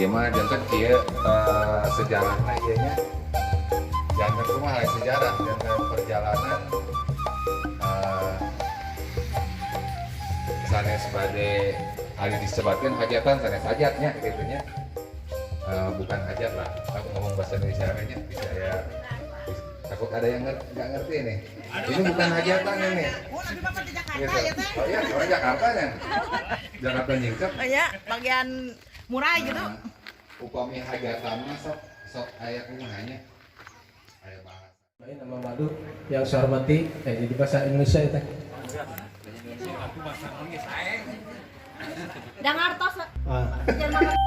Ieu mah janten kieu, sejarahna ieu nya. Janten kumaha sejarah, janten perjalanan sanes bade ari disebatkeun hajatan, sanes hajatnya gitu nya. Bukan hajat lah, aku ngomong bahasa Indonesia nya bisa ya, takut ada yang nggak ngerti nih. Ini bukan hajatan ini. Oh, tapi Bapak di Jakarta Gitu. ya teh? Oh iya, orang Jakarta ya. Jakarta nyingkep. Oh ya, bagian Murai gitu. Nah, upami hajatan mah sok sok aya kumaha nya. Aya bahasa. Baik, nama Madu yang saya hormati, jadi bahasa Indonesia ya teh. Dengar tos. Ah. Jangan.